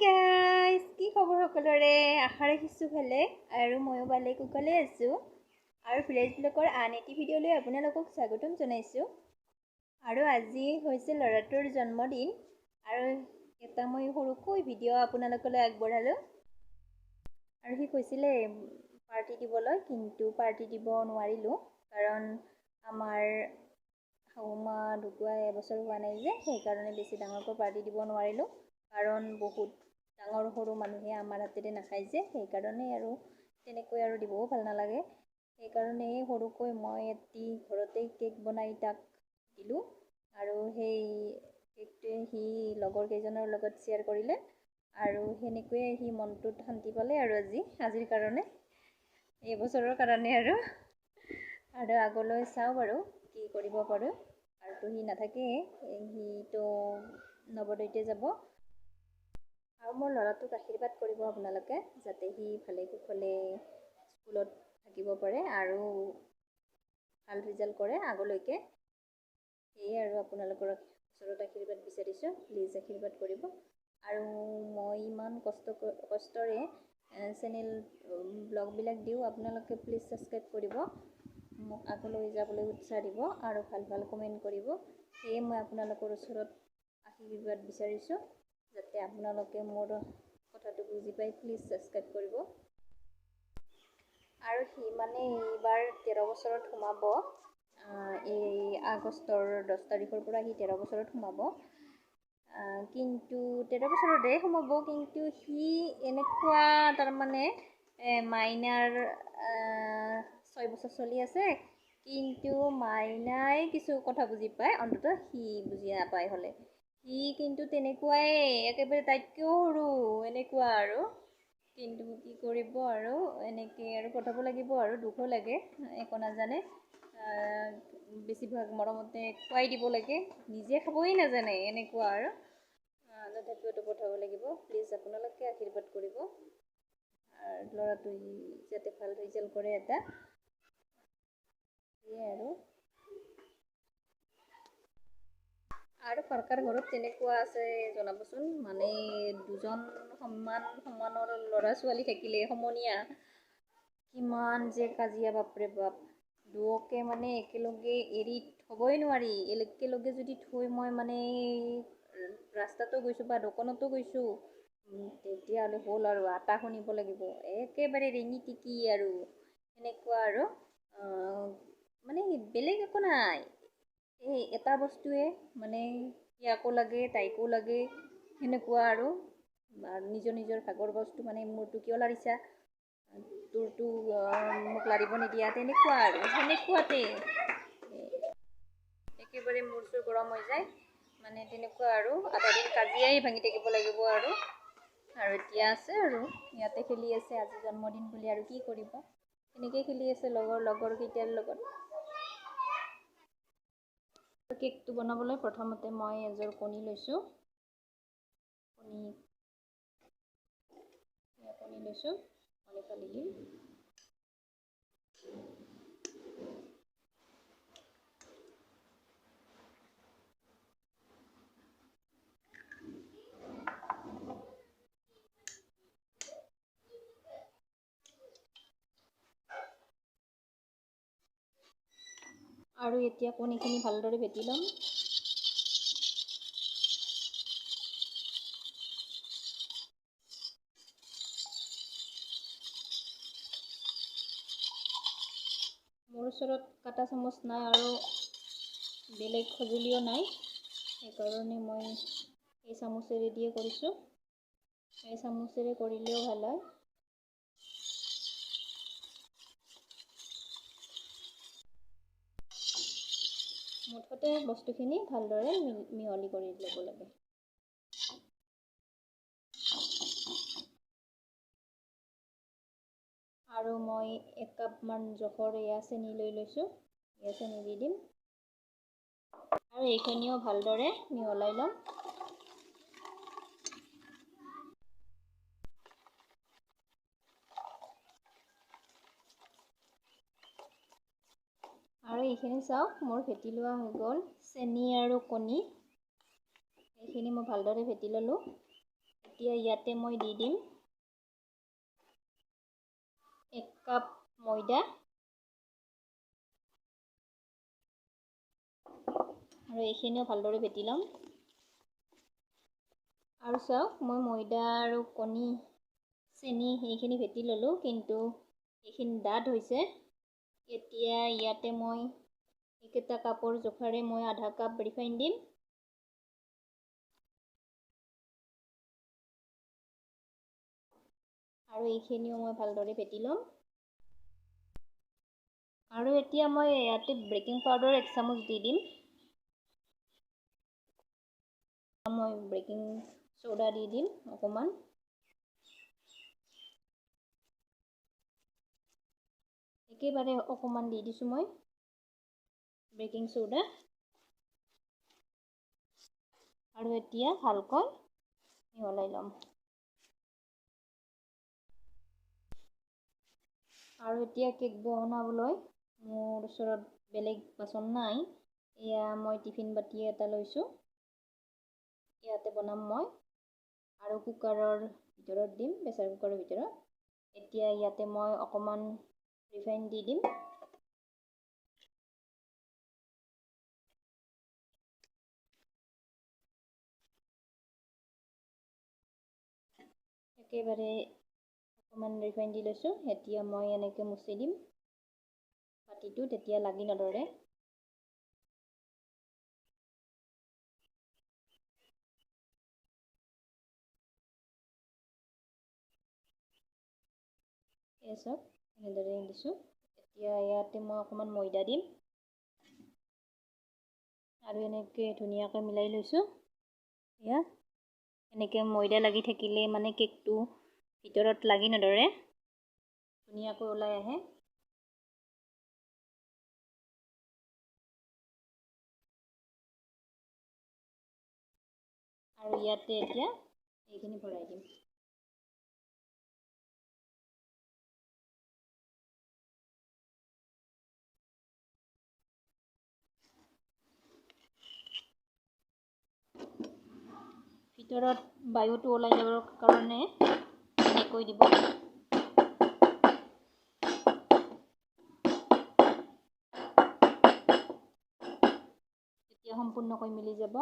Guys, কি খবৰ সকলোৰে? আশা ৰাখিছোঁ ভালে আৰু ময়ো ভালে কুশলে আছোঁ। আৰু ভিলেজ ব্লগৰ আন এটি ভিডিঅ'লৈ আপোনালোকক স্বাগতম জনাইছোঁ। আৰু আজি হৈছে ল'ৰাটোৰ জন্মদিন আৰু এটা মই সৰুকৈ ভিডিঅ' আপোনালোকলৈ আগবঢ়ালোঁ। আৰু সি কৈছিলে পাৰ্টি দিবলৈ, কিন্তু পাৰ্টি দিব নোৱাৰিলোঁ কাৰণ আমাৰ শাহুমা ঢুকোৱা এবছৰ হোৱা নাই যে, সেইকাৰণে বেছি ডাঙৰকৈ পাৰ্টি দিব নোৱাৰিলোঁ। কাৰণ বহুত ডাঙৰ সৰু মানুহে আমাৰ হাতেৰে নাখায় যে, সেইকাৰণে আৰু তেনেকৈ আৰু দিবও ভাল নালাগে। সেইকাৰণে সৰুকৈ মই এটি ঘৰতেই কেক বনাই তাক দিলোঁ আৰু সেই কেকটোৱে সি লগৰ কেইজনৰ লগত শ্বেয়াৰ কৰিলে আৰু সেনেকৈয়ে সি মনটোত শান্তি পালে। আৰু আজিৰ কাৰণে, এইবছৰৰ কাৰণে আৰু আৰু আগলৈ চাওঁ বাৰু কি কৰিব পাৰোঁ। আৰুতো সি নাথাকেই, সিটো নৱোদয়তে যাব। আৰু মোৰ ল'ৰাটোক আশীৰ্বাদ কৰিব আপোনালোকে, যাতে সি ভালে কুশলে স্কুলত থাকিব পাৰে আৰু ভাল ৰিজাল্ট কৰে আগলৈকে। সেয়ে আৰু আপোনালোকৰ ওচৰত আশীৰ্বাদ বিচাৰিছোঁ, প্লিজ আশীৰ্বাদ কৰিব। আৰু মই ইমান কষ্টৰে চেনেল ব্লগবিলাক দিওঁ, আপোনালোকে প্লিজ ছাবস্ক্ৰাইব কৰিব, মোক আগলৈ যাবলৈ উৎসাহ দিব আৰু ভাল ভাল কমেণ্ট কৰিব। সেয়ে মই আপোনালোকৰ ওচৰত আশীৰ্বাদ বিচাৰিছোঁ, যাতে আপোনালোকে মোৰ কথাটো বুজি পাই প্লিজ ছাবস্ক্ৰাইব কৰিব। আৰু সি মানে এইবাৰ 13 বছৰত সোমাব, এই আগষ্টৰ 10 তাৰিখৰ পৰা সি 13 বছৰত সোমাব। কিন্তু 13 বছৰতে সোমাব, কিন্তু সি এনেকুৱা তাৰমানে মাইনাৰ 6 বছৰ চলি আছে, কিন্তু মাইনাই কিছু কথা বুজি পায়, অন্ততঃ সি বুজি নাপায় হ'লে সি কিন্তু তেনেকুৱাই একেবাৰে তাইতকৈও সৰু এনেকুৱা আৰু। কিন্তু কি কৰিব আৰু, এনেকৈ আৰু পঠাব লাগিব আৰু, দুখো লাগে, একো নাজানে, বেছিভাগ মৰমতে খুৱাই দিব লাগে, নিজে খাবই নাজানে এনেকুৱা আৰু। তথাপিওতো পঠাব লাগিব। প্লিজ আপোনালোকে আশীৰ্বাদ কৰিব আৰু ল'ৰাটোৱে যাতে ভাল ৰিজাল্ট কৰে এটা, সেয়াই আৰু। আৰু কাৰ কাৰ ঘৰত তেনেকুৱা আছে জনাবচোন, মানে দুজন সমান সমানৰ ল'ৰা ছোৱালী থাকিলে সমনীয়া কিমান যে কাজিয়া, বাপৰে বাপ। দুয়োকে মানে একেলগে এৰি থ'বই নোৱাৰি। একেলগে যদি থৈ মই মানে ৰাস্তাতো গৈছোঁ বা দোকানতো গৈছোঁ, তেতিয়াহ'লে হ'ল আৰু আটা শুনিব লাগিব, একেবাৰে ৰেঙি টিকি আৰু সেনেকুৱা আৰু। মানে বেলেগ একো নাই, এই এটা বস্তুৱে মানে ইয়াকো লাগে তাইকো লাগে সেনেকুৱা আৰু। নিজৰ নিজৰ ভাগৰ বস্তু মানে মোৰটো কিয় লাৰিছা, তোৰটো মোক লাৰিব নিদিয়া, তেনেকুৱা আৰু। সেনেকুৱাতে একেবাৰে মূৰ চুৰ গৰম হৈ যায়, মানে তেনেকুৱা আৰু। আধা দিন কাজিয়াই ভাঙি থাকিব লাগিব আৰু। আৰু এতিয়া আছে আৰু ইয়াতে খেলি আছে, আজি জন্মদিন বুলি আৰু কি কৰিব, তেনেকৈ খেলি আছে লগৰকেইটাৰ লগত। কেকটো বনাবলৈ প্ৰথমতে মই এযোৰ কণী লৈছোঁ, কণী লৈছোঁ, কণী ফালি দিম। আৰু এতিয়া কণীখিনি ভালদৰে ফেটি ল'ম। মোৰ ওচৰত কাটা চামুচ নাই আৰু বেলেগ সঁজুলিও নাই, সেইকাৰণে মই এই চামুচেৰে দিয়ে কৰিছোঁ। এই চামুচেৰে কৰিলেও ভাল হয়। মুঠতে বস্তুখিনি ভালদৰে মিহলি কৰি ল'ব লাগে। আৰু মই 1 কাপমান জোখৰ এয়া চেনি লৈ লৈছোঁ, এয়া চেনি দি দিম আৰু এইখিনিও ভালদৰে মিহলাই ল'ম। আৰু এইখিনি চাওক মোৰ ফেটি লোৱা হৈ গ'ল, চেনি আৰু কণী এইখিনি মই ভালদৰে ফেটি ল'লোঁ। এতিয়া ইয়াতে মই দি দিম 1 কাপ ময়দা আৰু এইখিনিও ভালদৰে ভেটি ল'ম। আৰু চাওক, মই ময়দা আৰু কণী, চেনি এইখিনি ভেটি ল'লোঁ, কিন্তু এইখিনি ডাঠ হৈছে। এতিয়া ইয়াতে মই এইকেইটা কাপৰ জোখাৰে মই আধা কাপ ৰিফাইন দিম। আৰু এইখিনিও মই ভালদৰে ভেটি ল'ম। আৰু এতিয়া মই ইয়াতে বেকিং পাউডাৰ 1 চামুচ দি দিম। মই বেকিং চ'ডা দি দিম অকণমান। একেবাৰে অকণমান দি দিছোঁ মই বেকিং চ'ডা। আৰু এতিয়া ভালকৈ মিহলাই ল'ম। আৰু এতিয়া কেক বনাবলৈ মোৰ ওচৰত বেলেগ বাচন নাই। এয়া মই টিফিন বাতি এটা লৈছোঁ, ইয়াতে বনাম মই আৰু কুকাৰৰ ভিতৰত দিম, প্ৰেছাৰ কুকাৰৰ ভিতৰত। এতিয়া ইয়াতে মই অকণমান ৰিফাইন দি দিম। একেবাৰে অকণমান ৰিফাইন দি লৈছোঁ। এতিয়া মই এনেকৈ মুচি দিম বাতিটো, তেতিয়া লাগি নধৰে। এই চাওক, এনেদৰে দিছোঁ। এতিয়া ইয়াতে মই অকণমান ময়দা দিম আৰু এনেকৈ ধুনীয়াকৈ মিলাই লৈছোঁ। এয়া এনেকৈ ময়দা লাগি থাকিলে মানে কেকটো ভিতৰত লাগি নধৰে, ধুনীয়াকৈ ওলাই আহে। আৰু ইয়াতে এতিয়া এইখিনি ভৰাই দিম। ভিতৰত বায়ুটো ওলাই যাবৰ কাৰণে এনেকৈ দিব। তেতিয়া সম্পূৰ্ণকৈ মিলি যাব।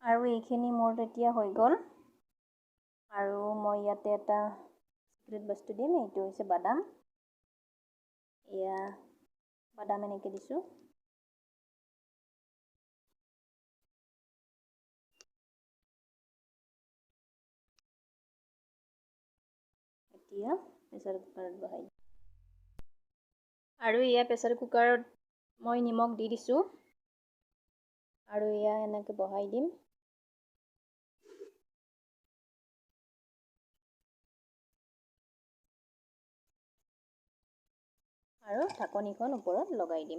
আৰু এইখিনি মোৰ তেতিয়া হৈ গ'ল। আৰু মই ইয়াতে এটা চিক্ৰেট বস্তু দিম, এইটো হৈছে বাদাম। এয়া বাদাম এনেকৈ দিছোঁ। এতিয়া প্ৰেছাৰ কুকাৰত বহাই দিম। আৰু এয়া প্ৰেছাৰ কুকাৰত মই নিমখ দি দিছোঁ আৰু এয়া এনেকৈ বহাই দিম। আৰু ঢাকনিখন ওপৰত লগাই দিম।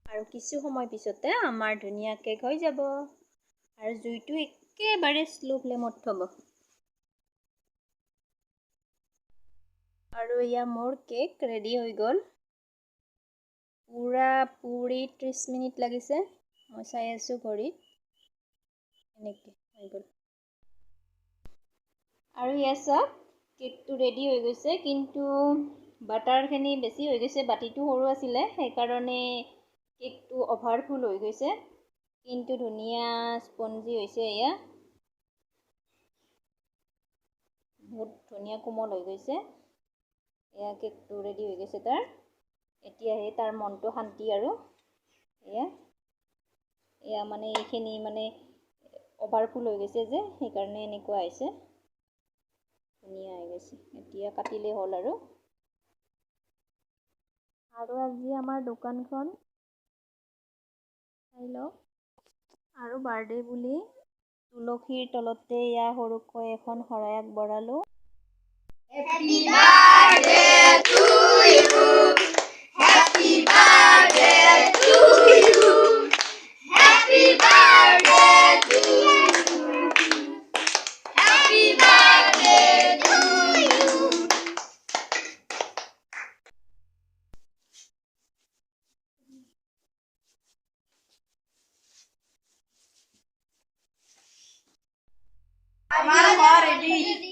আৰু কিছু সময় পিছতে আমাৰ ধুনীয়া কেক হৈ যাব। আৰু জুইটো একেবাৰে শ্ল' ফ্লেমত থ'ব। আৰু এয়া মোৰ কেক ৰেডি হৈ গ'ল। পূৰা পুৰি 30 মিনিট লাগিছে, মই চাই আছোঁ ঘড়ীত। এনেকৈ হৈ গ'ল। আৰু এয়া চাওক, কেকটো ৰেডি হৈ গৈছে, কিন্তু বাটাৰখিনি বেছি হৈ গৈছে। বাতিটো সৰু আছিলে, সেইকাৰণে কেকটো অভাৰফুল হৈ গৈছে, কিন্তু ধুনীয়া স্পঞ্জি হৈছে। এয়া বহুত ধুনীয়া কোমল হৈ গৈছে। এয়া কেকটো ৰেডি হৈ গৈছে তাৰ। এতিয়াহে তাৰ মনটো শান্তি। আৰু এয়া মানে এইখিনি মানে অভাৰফুল হৈ গৈছে যে, সেইকাৰণে এনেকুৱা হৈছে। ধুনীয়া হৈ গৈছে। এতিয়া কাটিলেই হ'ল আৰু। আৰু আজি আমাৰ দোকানখন চাই লওক। আৰু বাৰ্থডে বুলি তুলসীৰ তলতে এয়া সৰুকৈ এখন শৰাই আগবঢ়ালোঁ। Happy birthday to you. Happy birthday to you. আমাৰ ঘৰ ৰেডি। ৰেডি।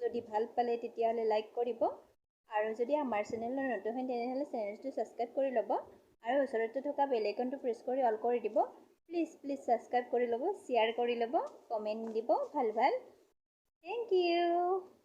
যদি ভাল পালে, তেতিয়াহ'লে লাইক কৰিব আৰু যদি আমাৰ চেনেলত নতুন হয়, তেনেহ'লে চেনেলটো ছাবস্ক্ৰাইব কৰি ল'ব আৰু ওচৰতে থকা বেল আইকনটো প্ৰেছ কৰি অল কৰি দিব। প্লিজ প্লিজ ছাবস্ক্ৰাইব কৰি ল'ব, শ্বেয়াৰ কৰি ল'ব, কমেণ্ট দিব ভাল ভাল। Thank U.